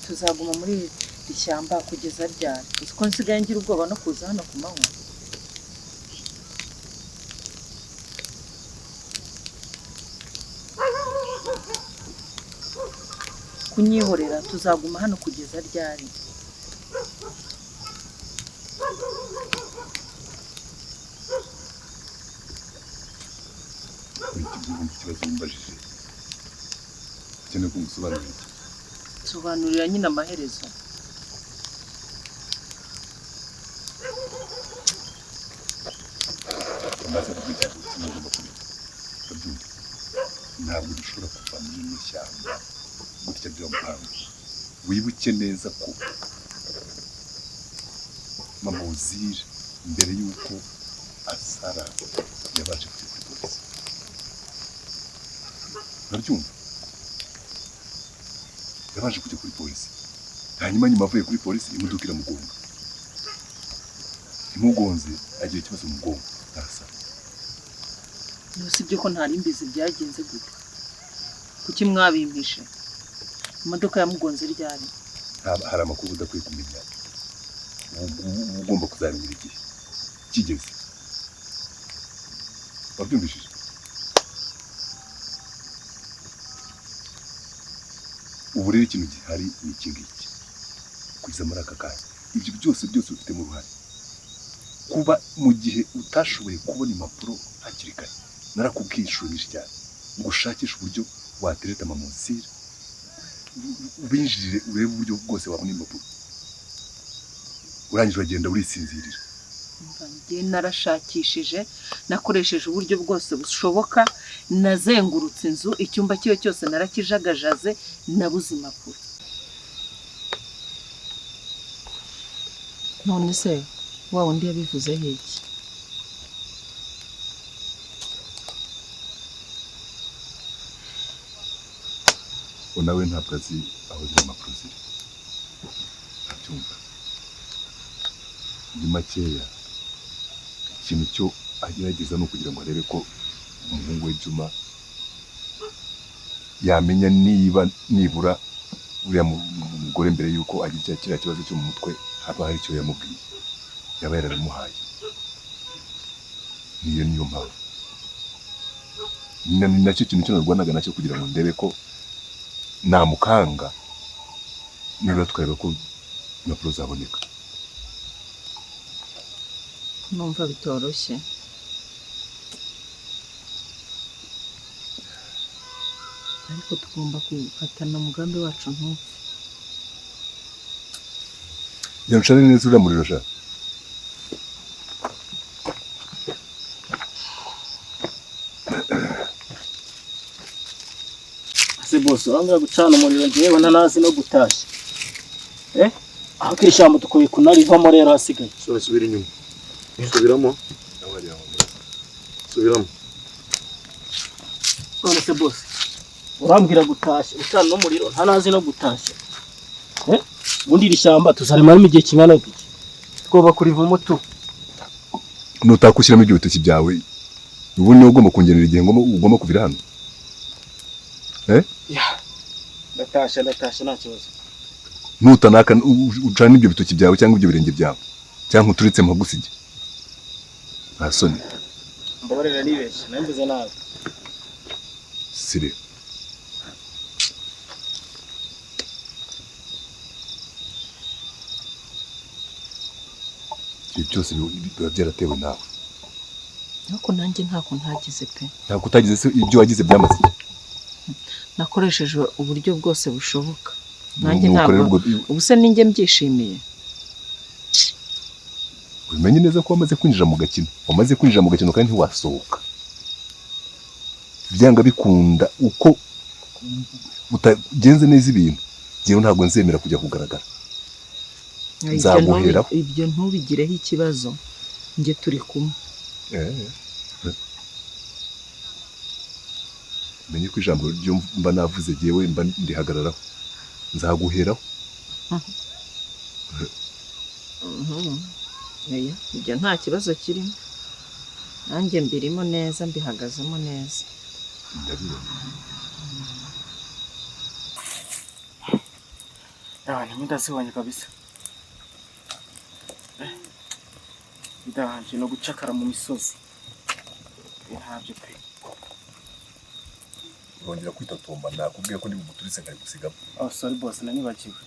tuzaguma muri iri shyamba kugeza ryari? Uzi ko nsigaye ngira ubwoba no kuza hano ku manywa. Kunyihorera, tuzaguma hano kugeza ryari? Ikibazo wimbajije ukeneye ko ngusobanurira iki? Nsobanurira nyine amaherezo. Amaze kubwira kimwe ugomba kumenya, urabyumva? Ntabwo dushobora kuva muri rino shyamba gutya byo muhango. Wibuke neza ko mama Uzira mbere y'uko asara yabanje kujya kuri polisi, urabyumva? Yabanje kujya kuri polisi, hanyuma nyuma avuye kuri polisi imodoka iramugonga, imugonze agira ikibazo mu bwonko arasara. Usibye ko ntari mbizi byagenze gute? Kuki mwabimpishe? Imodoka yamugonze ryari? Hari amakuru udakwiye kumenya, ugomba kuzamenya igihe kigeze. Wabyumvishije? Ubu rero ikintu gihari ni iki ngiki, kugeza muri aka kanya ibyo byose byose ubifitemo uruhare. Kuba mu gihe utashoboye kubona impapuro hakiri kare, narakubwiye inshuro nyinshi cyane ngo ushakishe uburyo watereta mama Uzira, ubinjirire urebe uburyo bwose wabona impapuro. Urangije uragenda urisinzirira. Njye narashakishije, nakoresheje uburyo bwose bushoboka, nazengurutse inzu, icyumba cyiwe cyose narakijagajaze, nabuze impapuro. None se wa wundi yabivuzeho iki? Nawe ntabwo azi aho ziriya mpapuro ziri, ntabyumva. Muri makeya ikintu cyo agerageza ni ukugira ngo arebe ko umuhungu we Juma yamenya niba nibura uriya mugore mbere y'uko agira kiriya kibazo cyo mu mutwe haba hari icyo yamubwiye, yaba yarabimuhaye. Niyo niyo mpamvu ni nacyo kintu cyo narwanaga nacyo kugira ngo ndebe ko namukanga nibura tukareba ko impapuro zaboneka. Numva bitoroshye. Ariko tugomba gufatana umugambi wacu ntupfe. Yarushane neza uriya muriro sha. Se boss, urambwira gucana umuriro njyewe ntanazi no gutashya. Aho kiri shyamba tukuye kunarivamo rero hasigaye. Subira inyuma. Subiramo. Subiramo. None se boss, urambwira gutashya ucana umuriro ntanazi no gutashya. Ubundi iri shyamba tuzarimaramo igihe kingana iki? Twoba kurivamo tu. Nutakushyiramo ibyo bitoki byawe, ubu niwe ugomba kongerera igihe ugomba kuvira hano. Ndatashya ndatashya nta kibazo. Nutanaka ucana ibyo bitoki byawe cyangwa ibyo birenge byawe cyangwa uturitse mpagusige. Nta soni. Mbabarira nibeshye, namvuze nabi. Sire. Ibyo byose biba byaratewe nawe. Ariko nanjye ntako ntagize pe. Ntako utagize se ibyo wagize byamaze. Nakoresheje uburyo bwose bushoboka. Nanjye ntabwo ubuse ninjye mbyishimiye. Umenye neza ko wamaze kwinjira mu gakino. Wamaze kwinjira mu gakino kandi ntiwasohoka. Byanga bikunda uko utagenze neza ibintu, njyewe ntabwo nzemera kujya kugaragara. Nzaguheraho. Ibyo ntubigireho ikibazo. Njye turi kumwe. Menye ko ijambo ryo mba navuze jewe mba ndihagararaho. Nzaguheraho. Ibyo nta kibazo kirimo. Nanjye mbirimo neza, mbihagazemo neza. Ndabibona. Abantu ndazibonye kabisa. Bidahanje no gucakara mu misozi. Ntabyo pe. Urongera kwitotomba, nakubwiye ko ndi buguturitse nkarigusigamo. Oh sorry boss, nanibagiwe.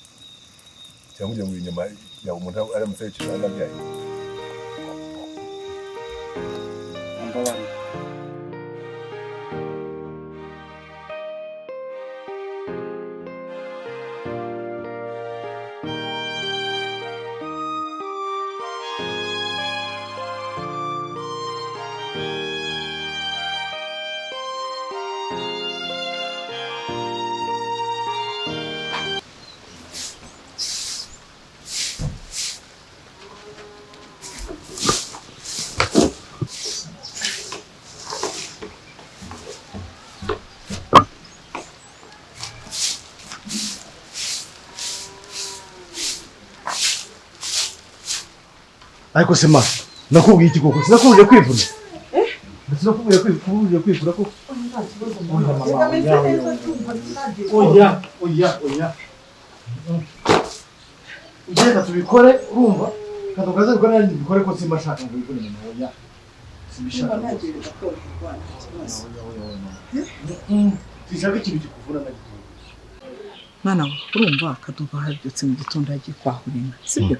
Cyangwa ugira ngo inyuma yawe umuntu aramutse yicaye anabyaye. Mbabarira. Ariko se ma, nakubwiye iki koko? Sinakubwiye kwivuna. Sinakubwiye kwivuna, kwivuna koko. Oya, oya, oya. Ugenda tubikore, urumva? Kandi ukaza gukora nanjye mbikore ko simba nshaka ngo wivune mama, oya. Simbishaka rwose. Sinshaka ikintu kikuvuna na gito. Mwana we, urumva Kadogo yabyutse mu gitondo yagiye kwahura inka, sibyo?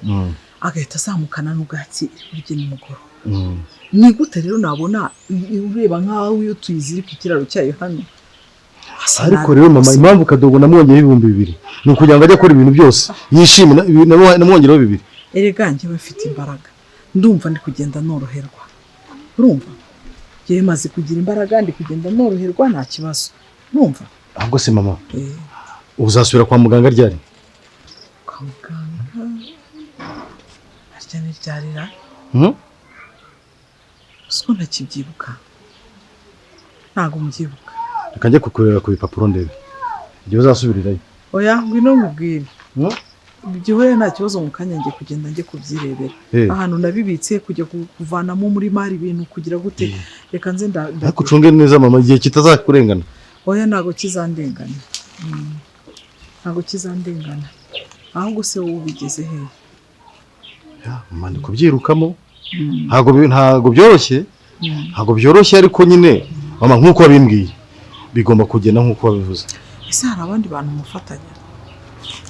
Agahita azamukana n'ubwatsi burya nimugoroba. Ni gute rero nabona ureba nkaho iyo tuyizirika ikiraro cyayo hano? Ariko rero mama, impamvu Kadogo namwongeyeho 2000 ni ukugira ngo ajye akora ibintu byose yishime, namwongereho 2. Erega njyewe mfite imbaraga, ndumva ndi kugenda noroherwa. Urumva? Njyewe maze kugira imbaraga, ndi kugenda noroherwa, nta kibazo. Urumva? Ahubwo se mama, uzasubira kwa muganga ryari? Kwa muganga harya ni ryarira? Siko ntakibyibuka. Ntago mbyibuka. Reka njye kukureba ku bipapuro ndebe igihe uzasubirirayo. Oya, ngwino nkubwire. Byihorere nta kibazo, mu kanya ngiye kugenda njye kubyirebera. Ahantu nabibitse kujya kuvanamo muri mari ibintu kugira gute. Reka nze Ariko ucunge neza mama, igihe kitazakurengana. Oya, ntago kizandengana. Ntago kizandengana. Ahubwo se wowe ubigeze hehe? Mama, ndi kubyirukamo. Ntago byoroshye. Ntago byoroshye ariko nyine mama nkuko wabimbwiye bigomba kugenda nkuko wabivuze. Ese hari abandi bantu mufatanya?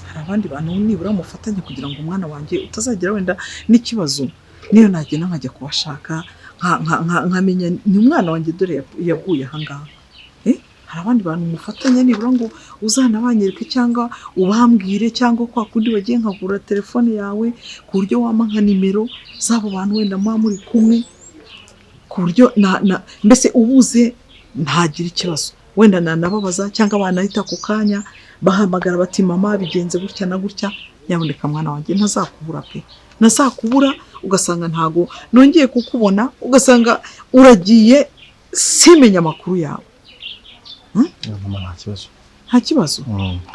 Hari abandi bantu nibura mufatanya kugira ngo umwana wanjye utazagira wenda n'ikibazo? Niyo nagenda nkajya kubashaka nkamenya ni umwana wanjye dore yaguye aha ngaha. Hari abandi bantu mufatanya nibura ngo uzanabanyereke cyangwa ubambwire cyangwa kwa kundi wagiye nkagura telefone yawe ku buryo wampa nka nimero z'abo bantu wenda muba muri kumwe, ku buryo mbese ubuze ntagira ikibazo, wenda nanababaza cyangwa banahita ku kanya bahamagara bati mama bigenze gutya na gutya. Nyaboneka mwana wanjye ntazakubura pe, ntazakubura. Ugasanga ntago nongeye kukubona, ugasanga uragiye simenya amakuru yawe. Mama nta kibazo. Nta kibazo.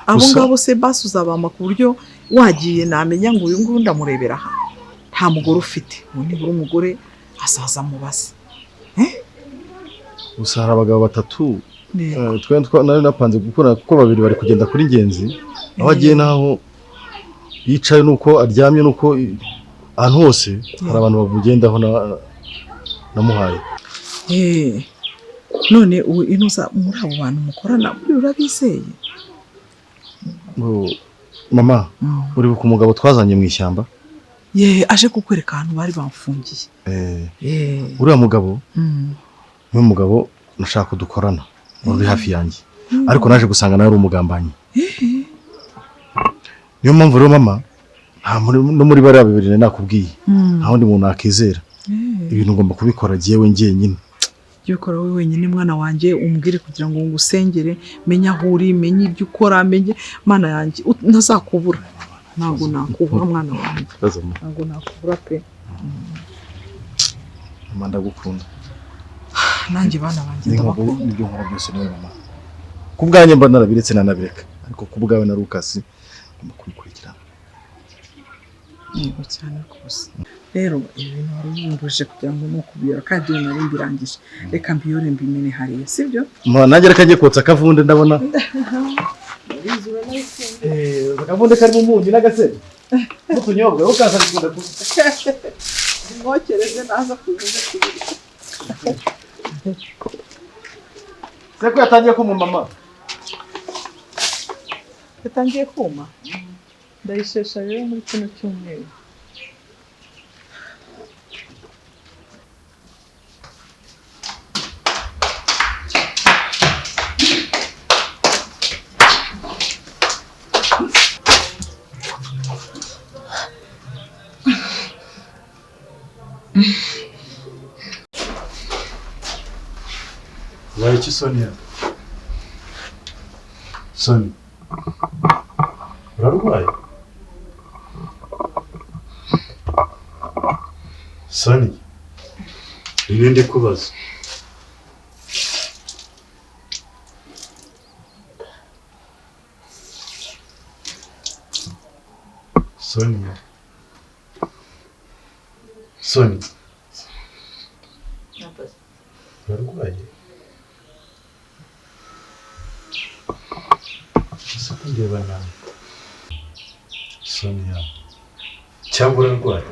Abo ngabo se basi uzabama ku buryo wagiye namenya ngo uyu nguyu ndamurebera aha. Nta mugore ufite, ngo nibura umugore azaza mubaze. Gusa hari abagabo batatu twe nari napanze gukora kuko babiri bari kugenda kuri Ngenzi, aho agiye naho yicaye nuko aryamye nuko ahantu hose hari abantu bamugendaho namuhaye. None ubu inuza muri abo bantu mukorana urabizeye? Mama, uribuka umugabo twazanye mu ishyamba? Ye, aje kukwereka ahantu bari bamfungiye. Uriya mugabo ni umugabo nashaka kudukorana uri hafi yanjye, ariko naje gusanga nawe ari umugambanyi. Niyo mpamvu rero mama, no muri bariya babiri nakubwiye nta wundi muntu nakizera. Ibintu ngomba kubikora jyewe njyenyine. Jya ubikora wowe wenyine mwana wanjye, umbwire kugira ngo ngusengere, menye aho uri, menye ibyo ukora, menye mana yanjye, ntazakubura. Ntabwo nakubura mwana wanjye. Ntabwo nakubura pe. Mama ndagukunda. Nanjye bana banjye ndabakunda. Nibyo nkora byose niwe mama. Ku bwanjye mba narabiretse nanabireka, ariko ku bwawe na Lucas ngomba kubikurikirana. Yego cyane rwose. Rero ibintu wari ubumbuje kugira ngo nukubiyora kandi iyo nari mbirangije. Reka mbiyore mbimene hariya, sibyo? Mama nanjye reka njye kotsa akavunde ndabona. Ndabizi uranabikunda. Akavunde karimo umunyu n'agasebe n'utunyobwa wowe ukaza bikunda kuba. Mwokereze naza kuza kubirya. Se ko yatangiye kuma mama? Yatangiye kuma. Ndayishesha rero muri kino cyumweru. Ubaye iki Sonia? Sonia, urarwaye? Sonia, ni nde kubaza? Sonia, Sonia, urarwaye? Ese ko ndeba nabi? Sonia, cyangwa urarwaye?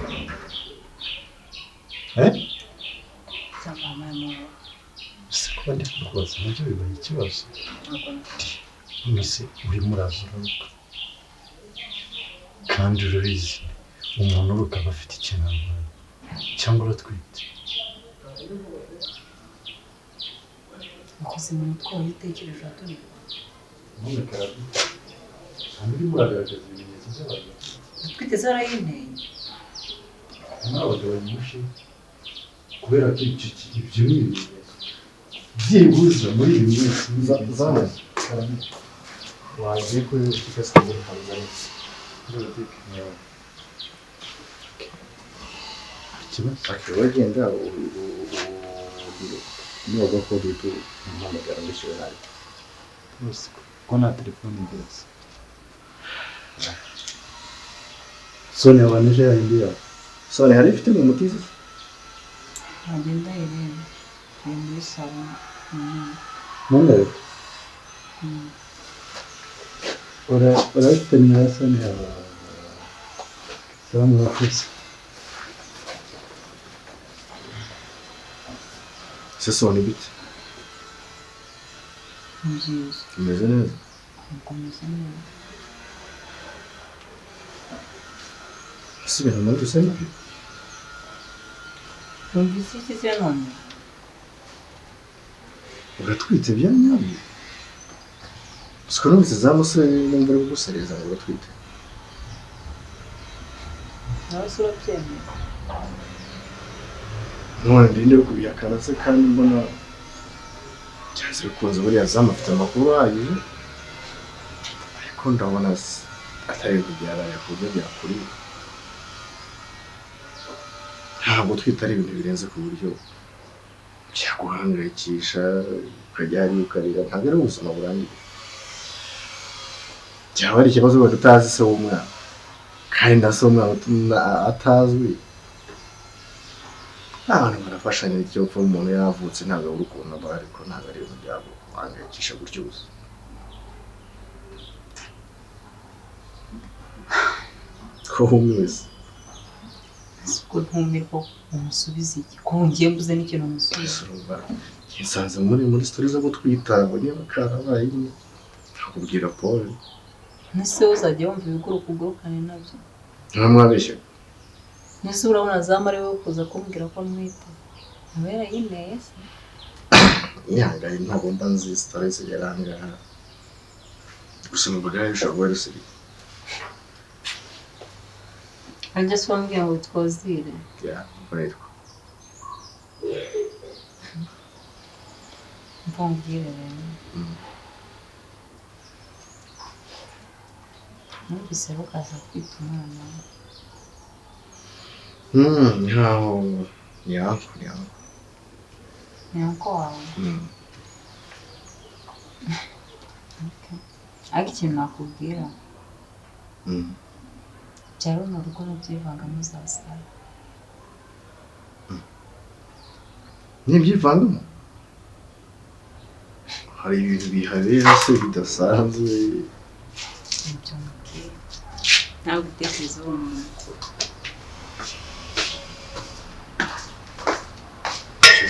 Ese kuba ndi kukubaza nabyo bibaye ikibazo? Mwese urimo uraza uraruka, kandi urabizi umuntu uruka aba afite ikintu arwaye, cyangwa uratwite. Ukoze mu mutwe wawe utekereje uraturika. Ntabwo urimo uragaragaza ibimenyetso by'abagabo. Utwite se warayinteye? Harimo abagabo benshi kubera ko ibyo ni ibimenyetso byibuze muri iyi minsi. Wagiye kuri butike sikagura ukamuzanira. Ikibazo Wagenda nibaga ko duhita umuhamagara ngo ishyure nabi. Rwose ko nta telefone ngira. Sonia wanije yayindi yawe. Sonia hari ifite mu mutizi? Wagenda irebe. Iri muri salo. None urafite nimero ya Sonia? Salamu murakoze. Se Sonia bite? Ni byiza. Umeze neza? Umeze neza. Ese ibintu numvise nibyo? Numvise iki se none? Uratwite bya nyabyo? Siko numvise za musore numva uri kugusereza ngo uratwite. Nawe se urabyemera? None ndinde kubihakana se kandi mbona byanze bikunze buriya Zamu afite amakuru ahagije, ariko ndabona atari kubyaraya ku buryo byakuriye. Ntabwo twita ari ibintu birenze ku buryo byaguhangayikisha ukajya hariya ukarira, ntabwo ari ubuzima burangiye. Byaba ari ikibazo wenda utazi se w'umwana, kandi na se w'umwana atazwi. Abantu barafashanya, icyo upfa umuntu yavutse ntabwo abura ukuntu aba, ariko ntabwo ari ibintu byaguhangayikisha gutyo gusa. Ko wumiwe se? Ubwo ntumirwa umusubize iki? Ko ngiye mbuze n'ikintu umusubiza. Nsanze muri story zo gutwita ngo niba karabaye nyine nakubwira Paul. Nese uzajya wumva ibiguruka ugurukane nabyo. Nta mwabeshye. Nese urabona Zamu ari we kuza kumbwira ko ntwite. Nawe yarayinteye se? Ihangane ntabwo mba nzi story zigera aha ngaha. Gusa numvaga bishobora kuba ari seri. Ajya se wambwira ngo twozire. Ya, nitwa. Mvumbwire rero. Numvise rukaza kwita umwana. Nkaho ni anko, ni anko. Ni anko wawe? Okay. Ariko ikintu nakubwira. Bya runo rugo ntubyivangamo uzasara. Ntibyivangamo? Hari ibintu bihabera se bidasanzwe. Nibyo mubwiye. Nawe ubitekerezeho umuntu mukuru.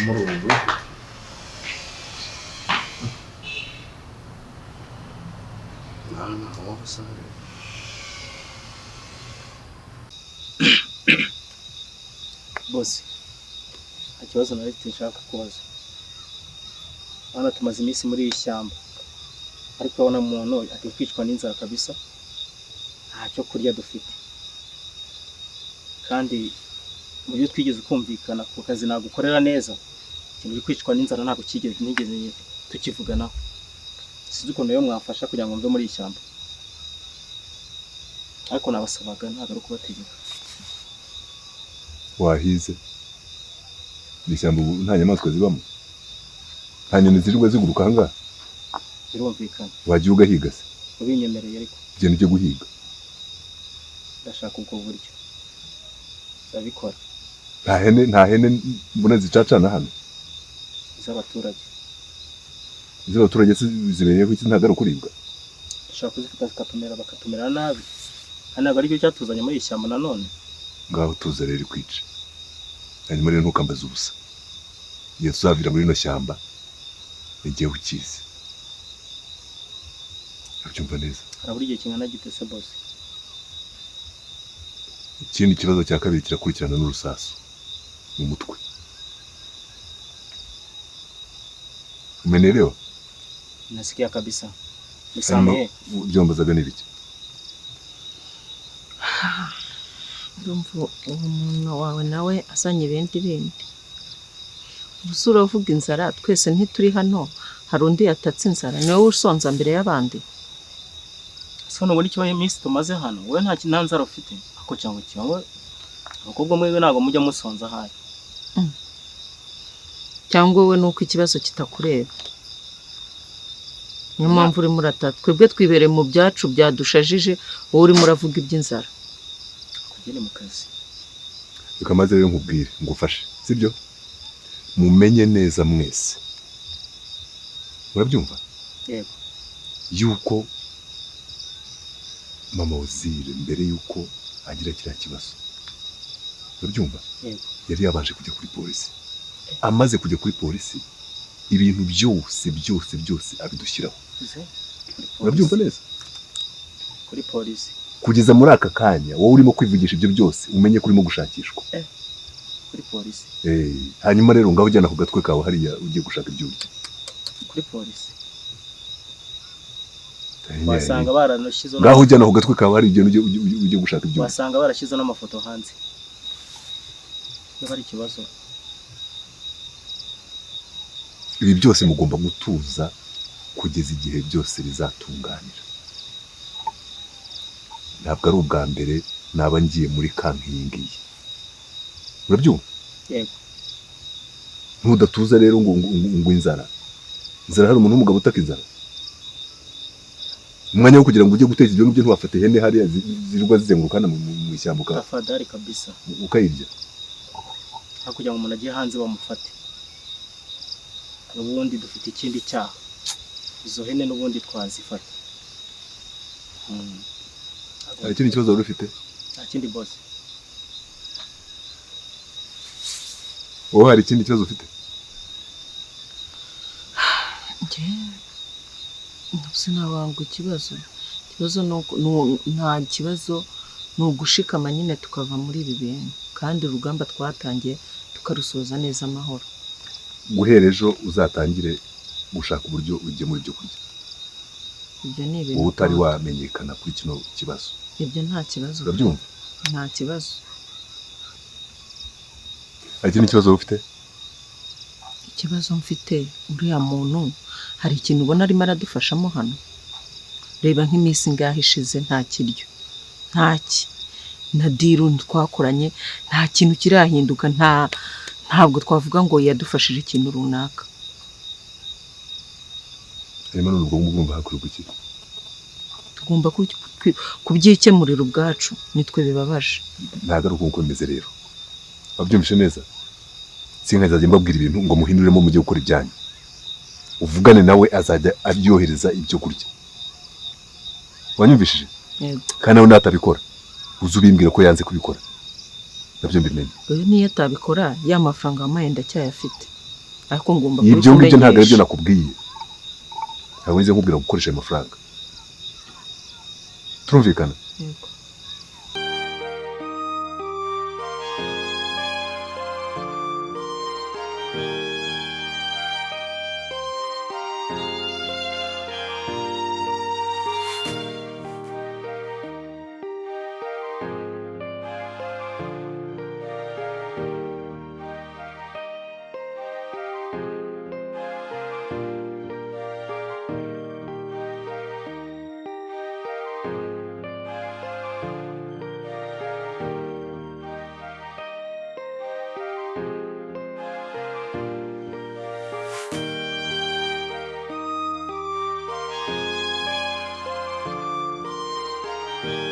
Muri ubu buryo mwana w'abasare. Bose nta kibazo nari mfite nshaka kubaza. Hano tumaze iminsi muri iri shyamba, ariko urabona umuntu ari kwicwa n'inzara kabisa, nta cyo kurya dufite. Kandi mu byo twigeze kumvikana ku kazi nagukorera neza, ikintu uri kwicwa n'inzara ntabwo kigeze nigeze tukivuganaho. Sinzi ukuntu rero mwafasha kugira ngo mve muri iri shyamba, ariko nabasabaga ntabwo ari ukubategeka. Wahize iri shyamba ubu nta nyamaswa zibamo, nta nyoni zirirwa ziguruka ahangaha. Birumvikana. Wagiye ugahiga se? Ubinyemereye ariko. Genda ujye guhiga. Ndashaka ubwo buryo ndabikora. Nta hene mbona zicacana hano. Iz'abaturage. Iz'abaturage se zibereyeho iki? Ntabwo ari ukuribwa. Dushobora kuzifata zikatumera bakatumera nabi, kandi ntabwo aricyo cyatuzanye muri iri shyamba nanone. Ngaho tuza rero ikwice, hanyuma rero ntukambaze ubusa. Igihe tuzavira muri rino shyamba igihe ukizi. Urabyumva neza? Harabura igihe kingana gite se bose? Ikindi kibazo cya kabiri kirakurikirana n'urusasu mu mutwe. Umenielewa? Nasikia kabisa. Nisamehe. Byombazaga ni biki? Ndumva umuntu wawe nawe azanye ibindi bindi. Ubuse uravuga inzara, twese ntituri hano, hari undi yatatse inzara, ni wowe usonza mbere y'abandi. Ese nubona ikibazo iminsi tumaze hano, wowe nta nzara ufite? Ako cyangwa cyangwa abakobwa mwebwe ntabwo mujya musonza ahari. Cyangwa wowe nuko ikibazo kitakureba. Niyo mpamvu urimo uratata. Twebwe twibereye mu byacu byadushajije, wowe urimo uravuga iby'inzara. Kugene mu kazi. Reka maze rero nkubwire, ngufashe, sibyo? Mumenye neza mwese. Urabyumva? Yego. Yuko mama Ozile mbere yuko agira kiriya kibazo. Urabyumva? Yego. Yari yabanje kujya kuri polisi. Amaze kujya kuri polisi, ibintu byose byose byose abidushyiraho. Urabyumva neza? Kuri polisi. Kugeza muri aka kanya wowe urimo kwivugisha ibyo byose, umenye ko urimo gushakishwa. Kuri polisi. Hanyuma rero ngaho ujyana ku gatwe kawe hariya ugiye gushaka ibyo urya. Kuri polisi. Wasanga baranashyize ngaho ujyana ku gatwe kawe hariya ugiye gushaka ibyo urya. Wasanga barashyize n'amafoto hanze. Niba ari ikibazo. Ibi byose mugomba gutuza kugeza igihe byose bizatunganira. Ntabwo ari ubwa mbere naba ngiye muri kanki iyi ngiyi. Urabyumva? Yego. Ntudatuza rero ngo inzara. Inzara, hari umuntu w'umugabo utaka inzara. Umwanya wo kugira ngo ujye guteka ibyo ngibyo ntiwafate ihene hariya zirirwa zizenguruka hano mu ishyamba tafadhali kabisa. Ukayirya. Aho kugira ngo umuntu agiye hanze bamufate. N'ubundi dufite ikindi cyaha. Izo hene n'ubundi twazifata. Hari ikindi kibazo wari ufite? Nta kindi boss. Wowe hari ikindi kibazo ufite? Sinabanga ikibazo. Ikibazo nta kibazo, ni ugushikama nyine tukava muri ibi bintu, kandi urugamba twatangiye tukarusoza neza amahoro. Guhera ejo uzatangire gushaka uburyo ugemura ibyo kurya. Ibyo ni ibintu wowe utari wamenyekana kuri kino kibazo. Ibyo nta kibazo. Urabyumva? Nta kibazo. Hari ikindi kibazo ufite? Ikibazo mfite, uriya muntu hari ikintu ubona arimo aradufashamo hano. Reba nk'iminsi ngaho ishize nta kiryo, ntaki na diru twakoranye, nta kintu kirahinduka, ntabwo twavuga ngo yadufashije ikintu runaka. Harimo n'ubwo ngubwo hakorwa iki? Tugomba kubyikemurira ubwacu, nitwe bibabaje. Ntabwo ari uko bimeze rero. Wabyumvise neza? Sinkazajya mbabwira ibintu ngo muhinduremo mujye gukora ibyanyu. Uvugane nawe azajya abyohereza ibyo kurya. Wanyumvishije? Yego. Kandi nawe natabikora uze ubimbwira ko yanze kubikora, nabyo mbimenye. Uyu niyo atabikora ya mafaranga wampaye ndacyayafite, ariko ngomba Ibyo ngibyo ntabwo aribyo kubikumenyesha. nakubwiye. Ntabwo nigeze nkubwira gukoresha ayo mafaranga. Turumvikana? Yego.